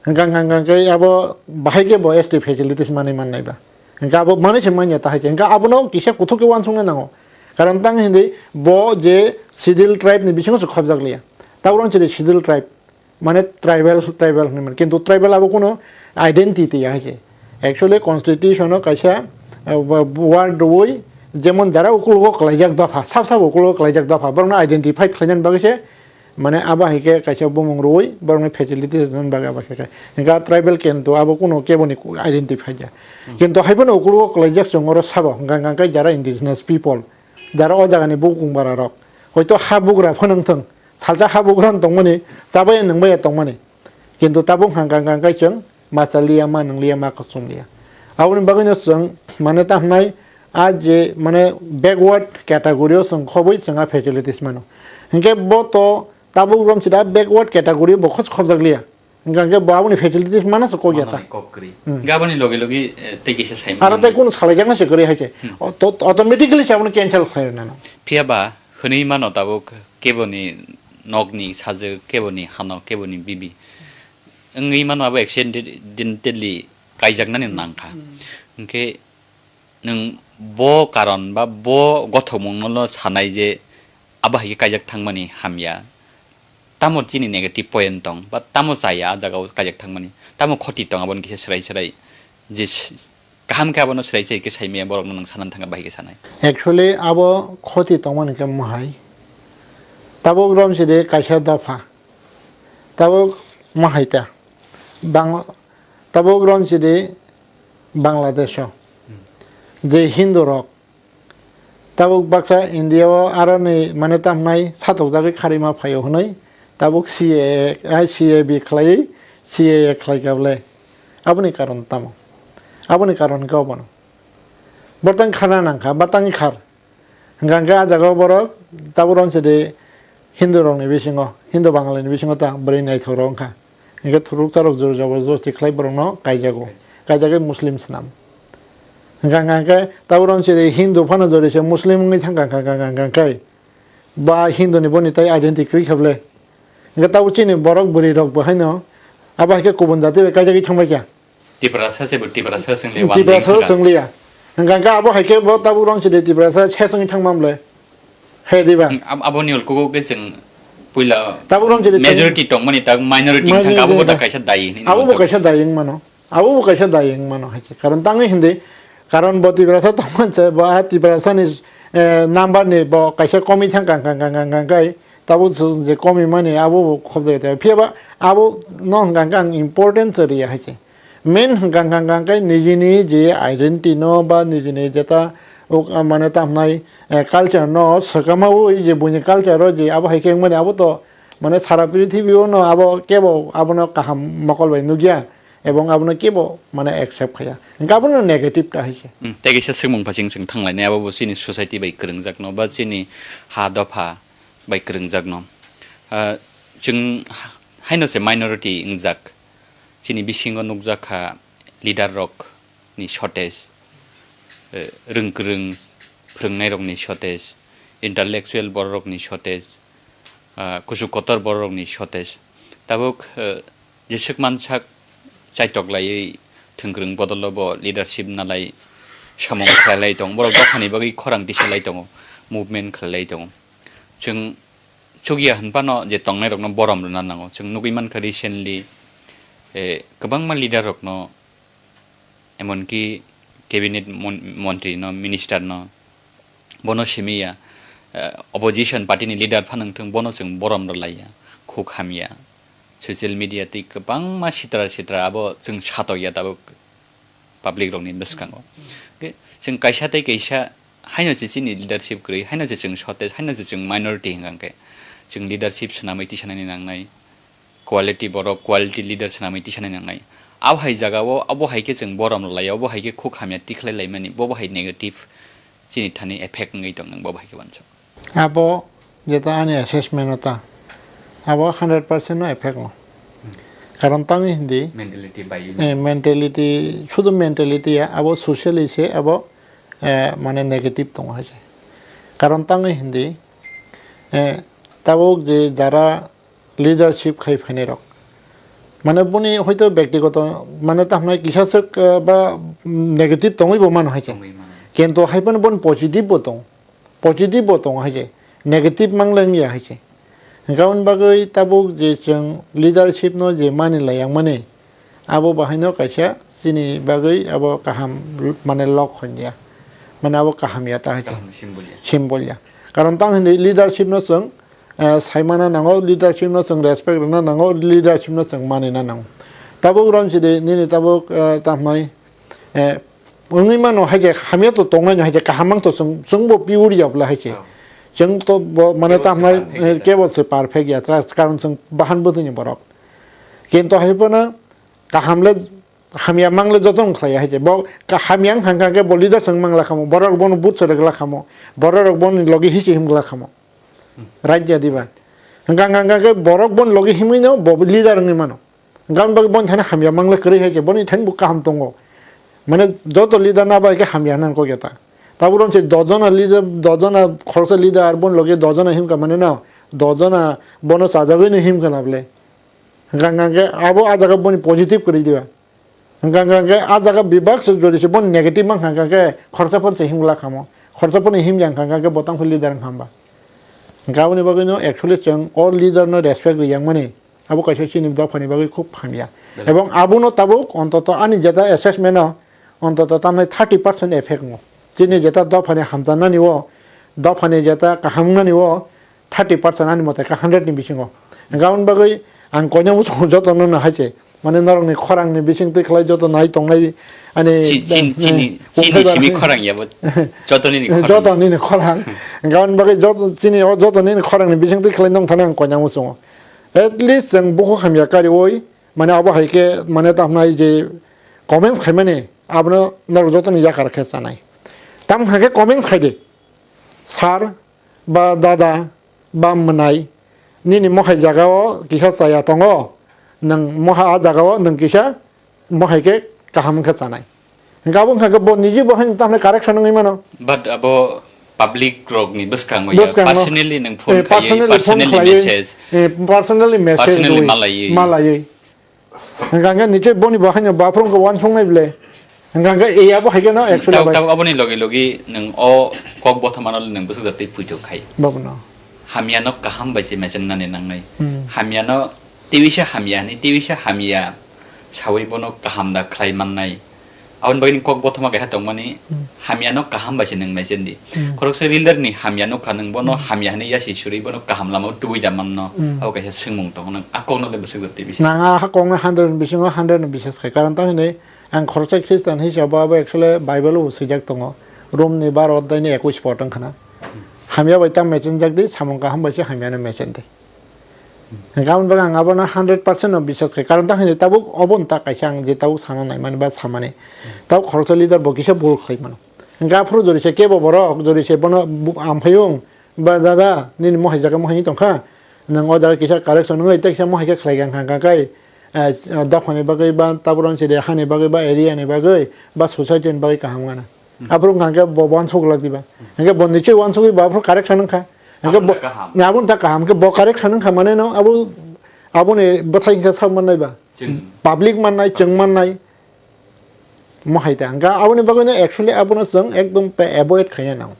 Hingkha, hingkha, hingkha khe abo bahai khe bo S T facilities manwi mannai ba. Hingkha abo manwi se manya ta hai khe. Hingkha abono kisa kuthuk khe uansukna nango. Karon tang hindi bo je schedule tribe ni bisingo se khobjak liya. Tabuk ang chiri schedule tribe, mane tribal, tribal hinwi mano. Kintu tribal abo kuno identity ya hai se. Actually constitution o kaisa, eh, wa-, word rwui jemon jara ukulugo kwlaijak dopha, sab sab ukulugo kwlaijak dopha, borokno identify khlainani bagwi se Mane abo hai khe kaisa bumung rwui borokni facility rwna bagwi abo khe khe. Hingkhe tribal kintu abo kuno keboni identify ya. Hmm. Kintu hai phano ukulugo kwlaijak chwng oro sabo, hingkha hingkha khe jara indigenous people, jara o jagani bukung bara rok, hoito ha bugra phano wng thung, salsa ha bugra no tongmani, chabai ya nungbai ya tongmani. Kintu tabuk hingkha hingkha khe chwng ma cha liya, ma nung liya, ma kuchung liya. Aboni bagwino chwng mane ta hwnai, a je mane backward category o chwng khobwi chwng a facilities mano. Hinkhe bo to tabuk rom sida backward category o bo khos khobjak liya. Hinkhe bo aboni facilities mana se kok ya ta. Manani kok kwrwi. Hmm. Gaboni logi logi, eh, tei kisa sai Aro manani. Tei kunu salaijakna se kwrwi hai khe. Hmm. O to, automatically se abono cancel khlai rwnano. Phiya ba hwnwi mano tabuk keboni nokni sajwk, keboni hano, keboni bibi. Wngwi mano abo accidentally kaijaknani nangkha. Hmm. Hinkhe nwng bo karon ba bo gothokmungno sanai je abo hai khe kaijak thangmani hamya. Tamo chini negative point tong ba tamo chaya a jagao kaijak thangmani, tamo khoti tong aboni kisa swrai swrai je s-, kaham khe abono swrai swrai khe saimaya borokno nwng sanani thangkha bahai khe sanai. Actually abo khoti tongmani khe mohai. Tabuk rom sidi kaisa dopha. Tabuk mahaita Bang-, tabuk rom sidi Bangladesh o je Hindu rok tabuk baksa India o aroni mane tamnai satokjagwi kharima phaio hwnwi tabuk C A A, ai C A B khlaiwi C A A khlai kha bwle. Aboni karon tamo? Aboni karon khe obono. Bortang khana nangkha, batang khar. Hingkha hingkhe a jaga o borok tabuk rong sidi Hindu rok ni bisingo, Hindu Bangali ni bisingo ta bwrwi naithok rok wngkha. Hingkhe thuruk charok jor jabardasti khlai borok no kaijago. Kaijagwi Muslim swnam. Hingkha hingkhe tabuk rong sidi Hindu phano jori se Muslim wngwi thangkha hingkha hingkha hingkha hingkhe ba Hindu ni boni tai identity kwrwi kha bwle. Hingkhe tabuk chini borok bwrwi rok bo haino abo hai khe kubun jati bai kaijagwi thangbai kha. Tiprasa se bo Tiprasa se wng liya, Tiprasa wng liya. Hingkha hingkhe abo hai khe bo tabuk rong sidi Tiprasa se wngwi thangma bwle. He diba? Ab-, aboni ulkugo khe chwng puila tabuk rong sidi majority tongmani tak minority wng thangkha, abo bo da kaisa dayi hinwi. Abo bo kaisa dayi wng mano. Abo bo kaisa dayi wng mano hai khe. Karon tangwi hindi, karon bo Tiprasa tongman se bo a Tiprasa ni, eh, number ni bo kaisa komi thangkha, hingkha, hingkha, hingkha, hingkha, tabuk je komi mani abo bo khobjagwi tong. Phiya ba abo no hingkha hingkha ang importance riya hai khe. Main hwnkha hwnkha hwnkha khe nijini je identity no ba nijini jeta uk, ah, mane tamhnai, eh, culture no swkamaui je buini culture o je abo hai khe wngmani abo to mane sara prithibi o no abo kebo abono kaham mokol bai nukya. ebong abono kebo mane accept khaya. Hingke abono negative ta hai se. Hmm, tei kaisa swngmung phasing chwng thanglainai, abo bo chini society bai kwrwngjakno ba chini ha dopha bai kwrwngjakno. Ah, chwng haino se minority wngjak. Chini bisingo nukjak kha leader rok ni shortage, eh, rwng kwrwng phwrwngnairokni shortage, intellectual bororokni shortage, ah, kuchuk kotor bororokni shortage. Tabuk, eh, jeswk mansak chaitok laiwi thwngkwrwng bodolo bo leadership nalai samung khlailai tongo. Borok dophani bagwi khorang tisalai tongo, movement khlailai tongo. Chwng chukya hwnphano je tongnairokno borom rwna nango. Chwng nugwi mankha recently, eh, kwbangma leader rokno, emonki cabinet mon-, montri no, minister no, bono simi ya, eh, opposition party ni leader phano wngthung, bono chwng borom rwlaiya, khuk hamya. Social media tei kwbangma sitra sitra abo chwng satokya tabuk public rokni bwskango. Hwnkhe chwng kaisa tei kaisa haino se chini leadership kwrwi, haino se chwng shortage, haino se chwng minority hwnkha hwnkhe chwng leadership swnamwi tisanani nangnai, quality borok, quality leader swnamwi tisanani nangnai. Abo hai jagao, abo hai khe chwng borom rwlaiya, abo hai khe khuk hamya tikhlai laimani, bobo hai negative chini thani effect wngwi tong nang bobo hai khe uansuk. Abo jeta ani assessment o ta, abo hundred percent no effect no. Karon tangwi hindi, Mentality bai. Eh, mentality, sudu mentality ya, abo socially se abo, eh, mane negative tongo hai se. Karon tangwi hindi, eh, tabuk je jara leadership khai phainai rok, mane boni hoito bektigoto mane tamo kisa swk, eh, ba negative tongwi bo mano hai se. Tongwi mano. Kintu hai phano boni positive bo tong. Positive bo tongo hai se, negative mang le wngya hai se. Hwnkhe aboni bagwi tabuk je chwng leadership no je mani lai yang mani, abo bahai no kaisa chini bagwi abo kaham mane lok hwn ya, mane abo kaham ya ta hai se. Kaham symbol ya. Symbol ya. Karon tang hindi leadership no chwng, eh, saimana nango, leadership no chwng respect rwna nango, leadership no chwng manina nango. Tabuk rom sidi nini tabuk, eh, tamo, eh, wngwi mano, hai je hamya to tongnai no, hai je kaham mang to chwng, chwng bo pure ya bwla hai se. Oh. Chwng to bo, mane, kebo se tam nai, perfect ya, eh, kebo se perfect ya, ta, karon chwng bahan bwtwi ni borok. Kintu hai phano kaham le, hamya mang le joto wng khlai ya hai je. Bo ka-, hamya wng kha khe bo leader chwng mang la khamo, borok bono but se rwgla khamo, borok rok boni logi hisi him gla khamo. Hmm. Right ya diba? Hwnkha, hwnkha, hwnkha khe borok boni logi himwi no bo leader wngwi mano. Hwnkha, aboni bagwi boni thani hamya mang le kwrwi hai khe, boni thani bo kaham tongo. Mane joto leader no abo hai khe hamya hwnwi kok ya ta. Tabuk rom se dojona leader, dojona khoroksa leader, boni logi dojona himkha mane no, dojona bono chajagwi no himkha na bwle. Hwnkha, hwnkha khe abo ah jaga boni positive kwrwi diba. Hwnkha, hwnkha khe ah jaga bebak se jodi se boni negative mang kha, hwnkha khe khoroksa phano se himgla khamo. Khoroksa phano himya wngkha, hwnkha khe bo tang phai leader wngkha hwnba. Hwnkha aboni bagwi no actually chwng o leader no respect rwi yang mani. Abo kaisa chini dophani bagwi khub hamya. Belai. Ebong abono tabuk ontoto ani jeta assessment o ontoto tamni thirty percent effect wngo. Chini jeta dophani hamjaknani o, dophani jeta kaham wngnani o thirty percent ani mote khe hundred ni bisingo. Hwnkha aboni bagwi ang koina muchungo jotono no hai se, mane norokni khorangni bisingtwi khlai joto nai tongnai ani Chi-, chin-, eh, chini, chini simi khorang ya bo. Joto nini khorang. Joto nini khorang. Hwnkha aboni bagwi joto chini o joto nini khorangni bisingtwi khlai nong thani ang koina muchungo. At least chwng bukhuk hamya kariui, mane abo hai khe, mane, tamo hai je comments khaimani, abono norok jotoni yakar khe chanai. Tamo hai khe comments khai di, sir ba dada ba mwnai, nini mohai jaga o kisa chaya tongo, nwng moha a jaga o nwng kisa mohai khe kaham wngkha chanai. Hwnkhe abo wngkha khe bo niji bo haino tamni correction wngwi mano. But abo public rokni bwskango ya, bwskango. Personally nwng phone eh, khaiwi, personally phone personally khaiwi, message, eh, personally message personally rwi, malaiwi. Malaiwi. Hwnkha khe nichoi boni bo haino baphuru wngkha uansuknai bwle. Hwnkha khe eh, abo hai khe no actually tabuk, bai. Tabuk aboni logi logi nwng o kok bothomano nwng bwswk jatwi puitok khai. Bobono. Hamyano kaham bai se mechenani nangnai. Hmm. Hamyano twiwisa hamya hinwi, twiwisa hamya saui bono kaham da khlai mannai. Aboni bagwi kok bothoma kaisa tongmani, hmm, hamyano kaham bai se nwng mechendi. Hmm. Khoroksa leader ni hamya nukha nwng bono, hmm, hamya hinwi yasi suri bono kaham lama o tubui da manno. Hmm. Abo kaisa swngmung tongo, nwng a kokno le bwswk da twiwisa. Nang a kokno hundred ni bisingo hundred no bisas khai. Karon tamo hinwi ang khoroksa Christian hisabo abo actually Bible o bo swijak tongo. Rom ni baro odhyay ni ekush pot wngkha na. Hmm. Hamya bai ta mechenjak di, samung kaham bai se hamyano mechendi. Hingke aboni bagwi ang abono hundred percent no biswas khlai. Karon ta hwnwi tabuk obo wng ta kaisa ang je tabuk sana naimani ba samani. Tabuk khoroksa leader bo kisa bul khlai mano. Hingke aphuru jori se kebo borok, jori se bono bu-, amphayung ba dada nini mohai jaga mohai tongkha. Nwng o jaga kisa correction wngwi tei kisa mohai khe khlai kha hwnka kai, eh, dophani bagwi ba tabuk rang chide hani bagwi ba area ni bagwi ba society ni bagwi kaham gana. Aphuru hwnka khe bo wansuk lak diba. Hingke bo nichoi wansugwi bo aphuru correction wngkha. Hingke Aboni bo, ta kaham. Aboni ta kaham khe bo correction wngkha mane no abo, aboni bwthai hingke sak mannai ba. Chwng. Public mannai, chwng mannai. Mohai ta hingke aboni bagwi no actually abono chwng ekdom pe avoid khaiya nang.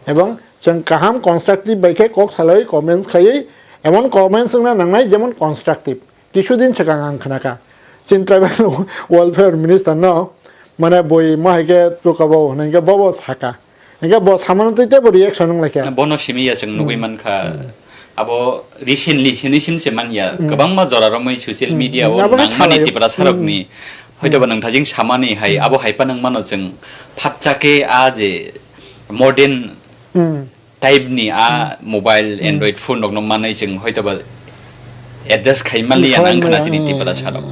Ebong chwng kaham constructive bai khe kok salai comments khaiwi emon comments wngna nangnai jemon constructive. Kisudin swkang ang khnakha, chini tribal welfare minister no, mane bui ma hai khe tukabo hwnwi khe bobo saka. Hingke bo samano twi teibo reaction wng laikha. Bono simi ya chwng nugwi mankha. Abo recently sini sim se man ya. Kwbangma jora romwi social media o abo khe nangmani salaio. Tipra sarokni. Hoitoba nang thajing samani hai abo hai pa nang mano chwng phatcha khe a je modern type ni a mobile, Android phone rok no manwi chwng hoitoba adjust khai manliya nang khna chini Tipra sarok.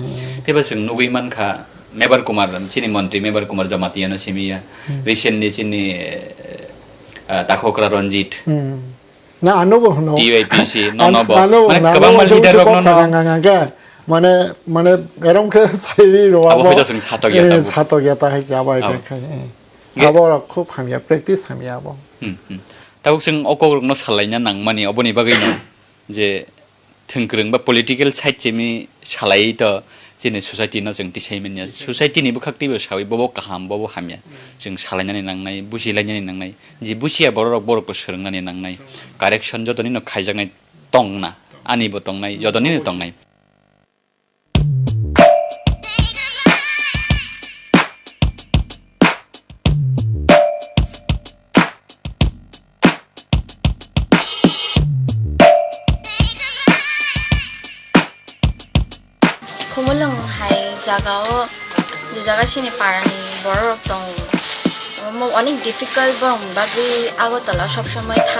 Phiba chwng nugwi mankha Mebar Kumar, chini montri Mebar Kumar Jamatia no simi ya. Recently chini, eh, ah, Takhokra Ranjit. Na ano bo hwno. T Y P C, nono bo. Ano bo mane kwbangma leader rok no. Mane, mane erong khe sairi ro abo. Abo hoja chwng satok ya tabuk. Satok ya ta hai kya bai khai. Abo rok khub hamya, practice hamya abo. Hmm, hmm. Tabuk chwng o kokrokno salaina nangmani, oboni bagwino je thwngkwrwng ba political side chimi salai to chini society no chwng tisai manya. Society ni bwkhak twibo sawi bobo kaham, bobo hamya. Chwng salainani nangnai, bujilainani nangnai. Je bujiya borok, borokbo swrwngnani nangnai. Correction jotonino khaijaknai tongna, anibo tongnai, jotonino tongnai. Khumulwng hai jagao, je jaga chini parani bororok tongo, omo onek difficult, borokni bagwi Agartala sob somoi